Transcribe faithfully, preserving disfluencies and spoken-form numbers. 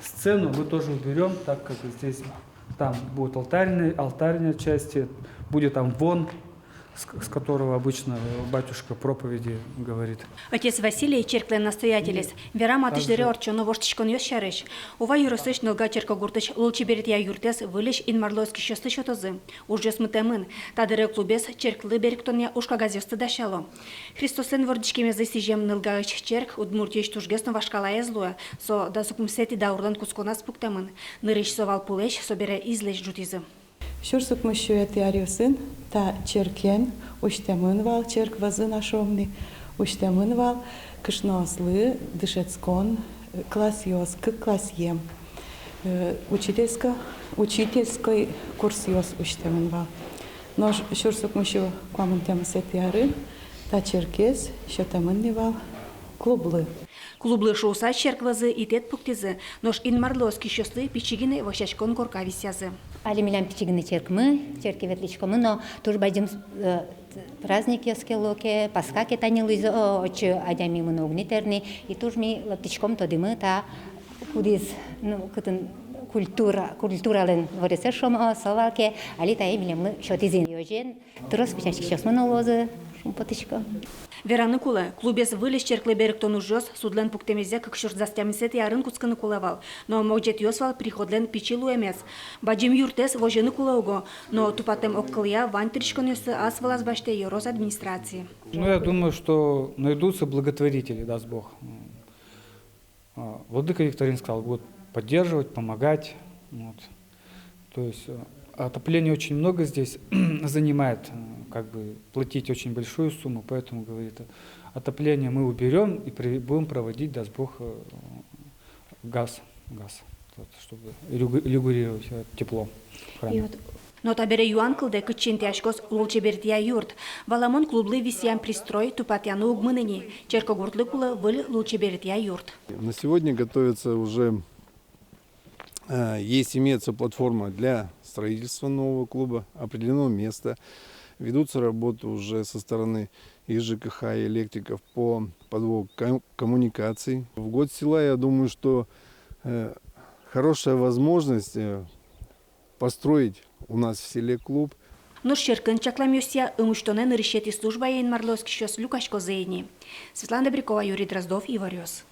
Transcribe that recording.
Сцену мы тоже уберём, так как здесь, там будет алтарная, алтарная часть, будет амвон, с, с которого обычно батюшка проповеди говорит. Отец Василий, черклэн настоятелез, вера матысь дыре ортчоно воштӥськонъёс сярысь. Ува ёросысь Нылга черкогуртысь лулчеберетъя юртэз выльысь Инмарлы оскисьёслы сётозы. Ужъёс мытэмын. Та дыре клубез черклы берыктонъя уж кагазъёсты дасяло. Христослэн вордӥськемезлы сӥзем Нылгаысь черк Удмуртиысь тужгес но вашкалаез луэ. Со дас укмысэтӥ даурлэн кутсконаз пуктэмын. Нырысь со вал пулэсь, собере излэсь ӝутӥзы. Сюрс укмыссюэтӥ аръёсын та черкен усьтэмын вал, черк вӧзын, а шуом ни, усьтэмын вал кышноослы дышетскон, э, классъёс, кык классъем, э, учительско-, учительской курсъёс усьтэмын вал. Нош сюрс укмыссю куамын тямысэтӥ арын та черкез сётэмын ни вал клублы. Клублы шуыса черк вӧзы итэд пуктӥзы, нош Инмарлы оскисьёслы пичи гинэ вӧсяськон корка висъязы. Али милям пичи гинэ черкмы, черке ветлӥськомы но, туж бадӟым, э, праздникъёс ке луо ке, Пасха ке тани луиз, о, отчы адями мыны уг ни тырмы, и туж ми лыктӥськом, тодӥмы та, кудӥз, ну, кытын культура, культуралэн дворецез шуом, о, со вал ке, али тае милемлы сётӥзы ини. Озьыен, трос вӧсяськисьёсмы но луозы, шумпотӥсько. Вераны кулэ, клубез выльысь черклы берыктон ужъёс судлэн пуктэмезъя кык сюрс дас тямысэтӥ арын кутскыны кулэ вал, но могӟетъёс вал приходлэн пичи луэмез. Бадӟым юртэз возьыны кулэ уго, но тупатэм огкылъя вань тыриськонъёсты ас вылаз басьтэ ёрос администрация. Ну, я думаю, что найдутся благотворители, даст Бог. А, владыка Викторин сказал, будут поддерживать, помогать. Вот. То есть, э, отопление очень много здесь занимает, э, как бы платить очень большую сумму, поэтому, говорит, отопление мы уберём и при-, будем проводить, даст Бог, э, газ, газ, вот, чтобы регу-, регулировать, э, тепло в храме. И вот Но табере юан кылдэ, кытчы интыяськоз лулчеберетъя юрт. Валамон, клублы висъям пристрой тупатъяны уг мыны ни. Черкогуртлы кулэ выль лулчеберетъя юрт. На сегодня готовится уже, э, есть, имеется платформа для строительства нового клуба, определено место. Ведутся работы уже со стороны и Ж К Х, и электриков по подводу ком-, коммуникаций. В год села, я думаю, что, э, хорошая возможность, э, построить у нас в селе клуб. Нош черкын, чакламъёсъя, ымусьтонэн нырысетӥ службае Инмарлы оскисьёс люкаськозы ини. Светлана Добрякова, Юрий Дроздов, Иворъёс.